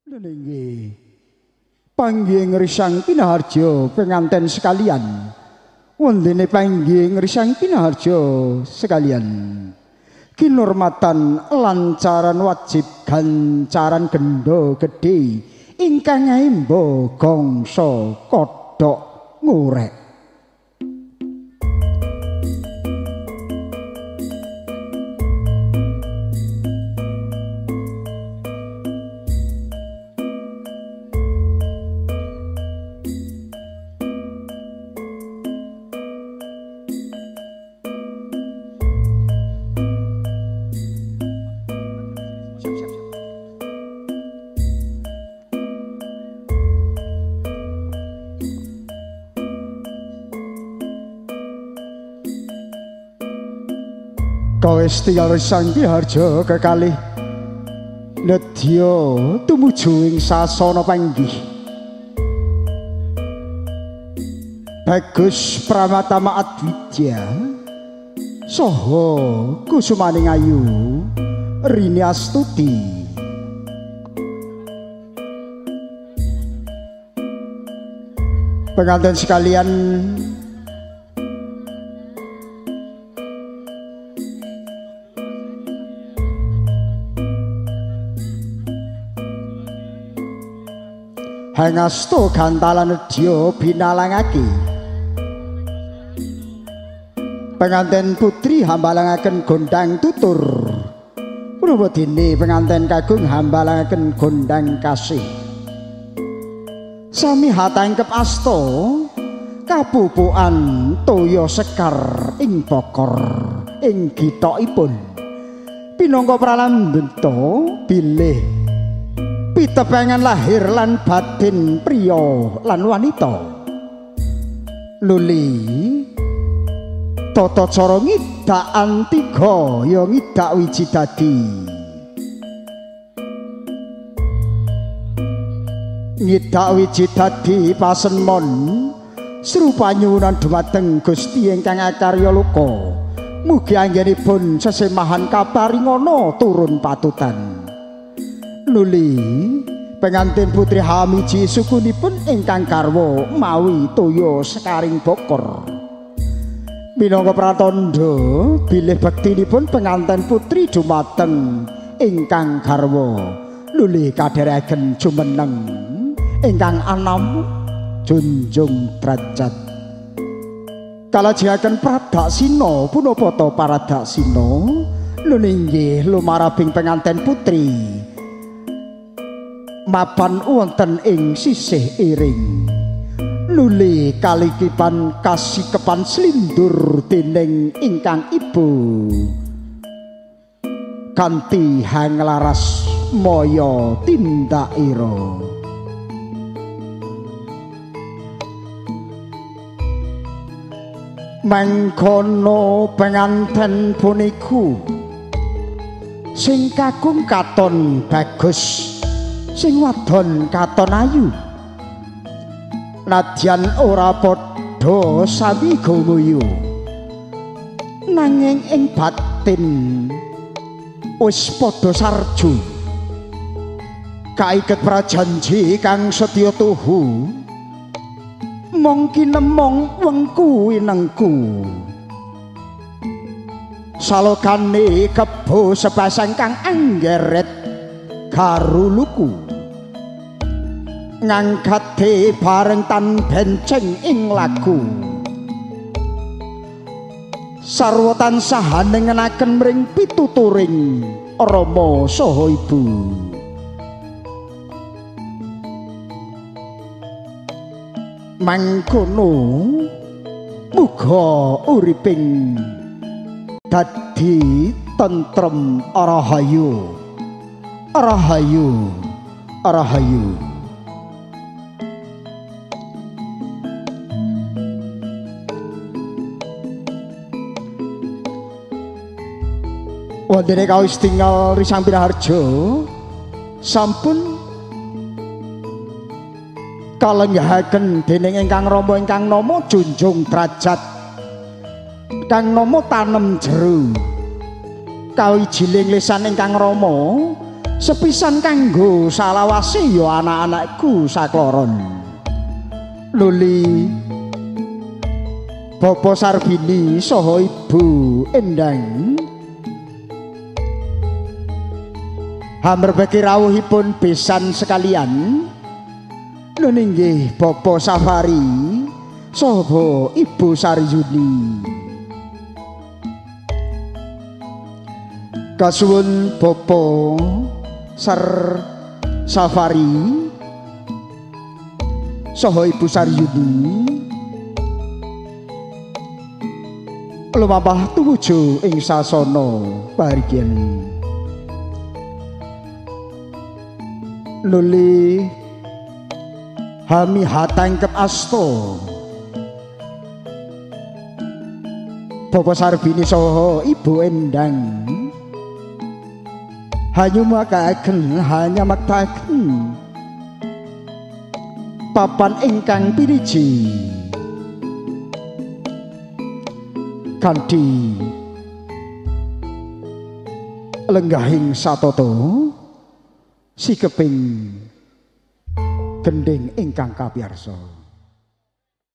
Nggih. Panggih ngrisang pinaharja penganten sekalian. Wondene panggih ngrisang pinaharja sekalian. Kinurmatan lancaran wajib gancaran gendha gedhe ingkang ngaemba gangsa kodhok ngorek. Kawis tinggal risang harja kekalih nedya tumuju ing sasana panggih. Bagus Pramatama Adwidya saha kusumaning ayu Rini Astuti. Pengantin sekalian, hangasto gantalan nedya binalangake. Pengantin putri hambalangaken gondang tutur. Punapa dene pengantin kakung hambalangaken gondang kasih. Sami hatangkep asta kapupukan toya sekar ing bokor ing githokipun. Pinangka pralambenta bilih pitepangan lahir lan batin priya lan wanita. Nuli tata cara ngidak antiga ya ngidak wiji dadi. Ngidak wiji dadi pasemon srupanyuwunan dumateng Gusti ingkang akarya loka. Mugi anggenipun sesemahan kaparingana turun patutan. Nuli pengantin putri hamiji sukunipun ingkang garwa mawi toya sekaring bokor. Minangka pratandha bilih bektinipun pengantin putri dumateng ingkang garwa nuli kadherekaken jumeneng ingkang anam junjung derajat. Kalajengaken pradaksina punapa ta paradaksina nuli inggih lumarabing pengantin putri mapan wonten ing sisih iring. Nuli kalikipan kasikepan slindur dening ingkang ibu kanthi hanglaras maya tindakira. Mangkono penganten puniku sing kakung katon bagus, sing wadon katon ayu, nadyan ora padha sami gumuyu, nanging ing batin wis padha sarju. Kaiket prajanji kang setya tuhu, mong kinemong wengku winengku. Salokane kebo sepasang kang anggeret garuluku, ngangkate bareng tan benceng ing laku. Sarwa tansah nengenaken mring pituturing rama saha ibu. Mangkono muga uriping dadi tentrem rahayu rahayu rahayu. Wondene kawis tinggal Risang Pinaharja sampun kalenggahaken dening ingkang rama ingkang nama junjung derajat kang nama tanem jero. Kawijiling lisan ingkang rama Sepisan kanggo salawase ya anak-anakku sakloron. Luli Bapak Sarbini saha Ibu Endang hamrebeki rawuhipun besan sekalian. Nun inggih Bapak Safari saha Ibu Saryuni. Kasuwun Bapak Sar Safari saha Ibu Saryuni lumampah tumuju ing sasana parigyan. Nuli hami hatangkep asta Bapak Sarbini saha Ibu Endang hanyumakaken hanyamaktaken papan ingkang piniji kanthi lenggahing satata sikeping gendhing ingkang kapiyarsa.